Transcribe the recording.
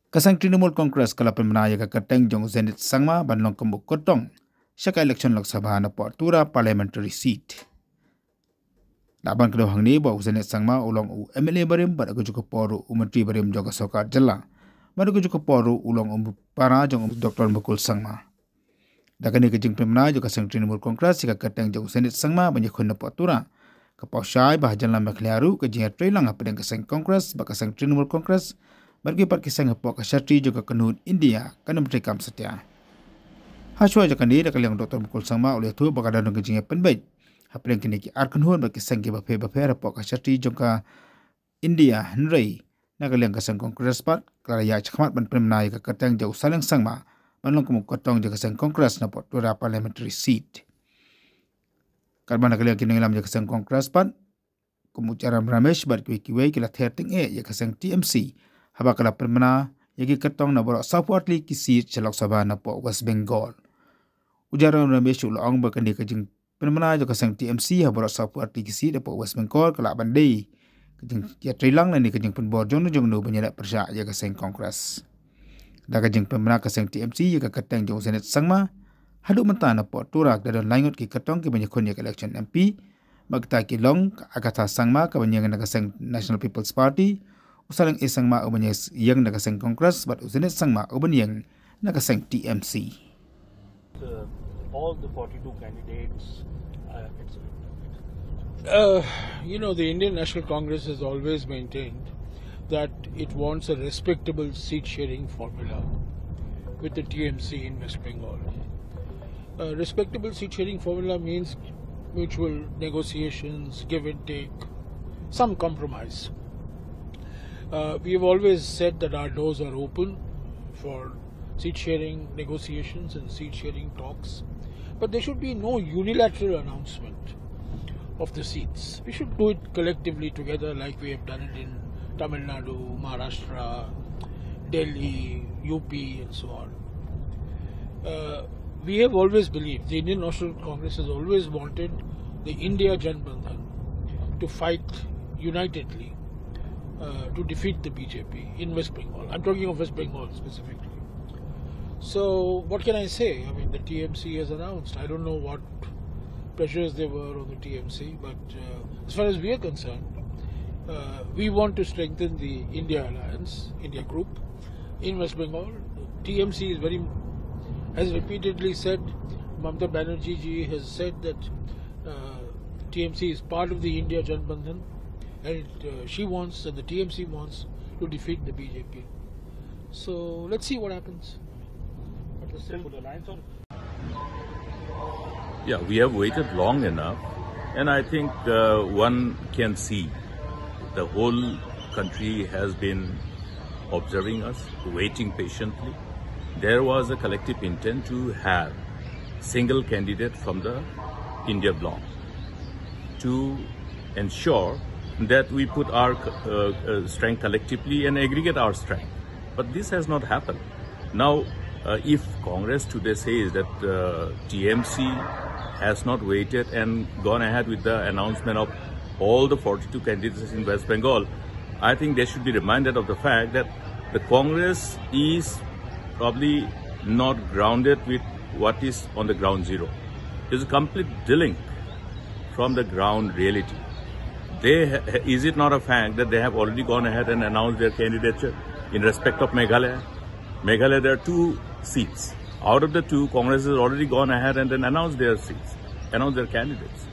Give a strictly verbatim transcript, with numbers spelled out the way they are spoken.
Ka seng Trinamool Congress ka la pynbna ïa ka kyrteng jong u Zenith Sangma ban long kum u kyrtong sha ka election Lok Sabha na poh Tura Parliamentary Seat. La ban kdew hangne ba u Zenith Sangma u long u M L A barim bad ha kajuh ka por u Myntri barim jong ka sorkar jylla. Bad ha kajuh ka por u long u para jong u Doctor Mukul Sangma. Da kane ka jingpynbna jong ka seng Trinamool Congress ïa ka kyrteng jong u Zenith Sangma ban ïakhun na poh Tura, ka paw shai ba ha jylla Meghalaya ruh ka jingïatreilang hapdeng ka seng Congress bad ka seng Trinamool Congress bad kiwei pat ki seng hapoh ka shatri jong ka kynhun India kan ym treikam satia. Hashwa jong kane, da ka liang u Doctor Mukul Sangma u la ïathuh ba ka dang don ka jingïapynbeit hapdeng kine ki ar kynhun bad ki seng kiba pher ba pher hapoh ka shatri jong ka India, hynrei na ka liang ka seng Congress pat ka la ïaid shakhmat ban pynbna ïa ka kyrteng jong u Saleng Sangma ban long kum u kyrtong jong ka seng Congress na poh Tura Parliamentary Seat. Katba na ka liang ki nongïalam jong ka seng Congress pat, kum u Jairam Ramesh bad kiwei kiwei, ki la ther tyngeh ïa ka seng T M C haba ka la pynbna ïa ki kyrtong na baroh sawphew ar tylli ki seat sha Lok Sabha na poh West Bengal. U Jairam Ramesh u la ong ba kane ka jingpynbna jong ka seng T M C ha baroh sawphew ar tylli ki seat hapoh West Bengal ka lah ban dei ka jingïatreilang lane ka jingpynbor jong no jong no ban ïaleh pyrshah ïa ka seng Congress. Da ka jingpynbna ka seng T M C ïa ka kyrteng jong u Zenith Sangma, haduh mynta na poh Tura ka don lai ngut ki kyrtong kiban ïakhun ïa ka election M P. Bad kita ki long ka Agatha Sangma kaban ïeng na ka seng National People's Party, u Saleng A Sangma uban ïeng na ka seng Congress bad u Zenith Sangma uban ïeng na ka seng T M C. Uh, all the forty-two candidates, uh, et cetera. Uh, you know, the Indian National Congress has always maintained that it wants a respectable seat sharing formula with the T M C in West Bengal. A respectable seat sharing formula means mutual negotiations, give and take, some compromise. Uh, we have always said that our doors are open for seat sharing negotiations and seat sharing talks, but there should be no unilateral announcement of the seats. We should do it collectively together, like we have done it in Tamil Nadu, Maharashtra, Delhi, U P, and so on. Uh, we have always believed, the Indian National Congress has always wanted the India Janbandhan to fight unitedly uh, to defeat the B J P in West Bengal. I'm talking of West Bengal specifically. So, what can I say? I mean, the T M C has announced. I don't know what pressures there were on the T M C, but uh, as far as we are concerned, uh, we want to strengthen the India Alliance, India Group in West Bengal. T M C is very, has repeatedly said, Mamata Banerjee ji has said that uh, T M C is part of the India Janbandhan, and it, uh, she wants and the T M C wants to defeat the B J P. So let's see what happens. But let's still put the lines on. Yeah, we have waited long enough, and I think uh, one can see the whole country has been observing us, waiting patiently. There was a collective intent to have single candidate from the India bloc to ensure that we put our uh, uh, strength collectively and aggregate our strength. But this has not happened. Now, uh, if Congress today says that uh, T M C has not waited and gone ahead with the announcement of all the forty-two candidates in West Bengal, I think they should be reminded of the fact that the Congress is probably not grounded with what is on the ground zero. It's a complete delink from the ground reality. They, is it not a fact that they have already gone ahead and announced their candidature in respect of Meghalaya? Meghalaya, there are two seats. Out of the two, Congress has already gone ahead and then announced their seats, announced their candidates.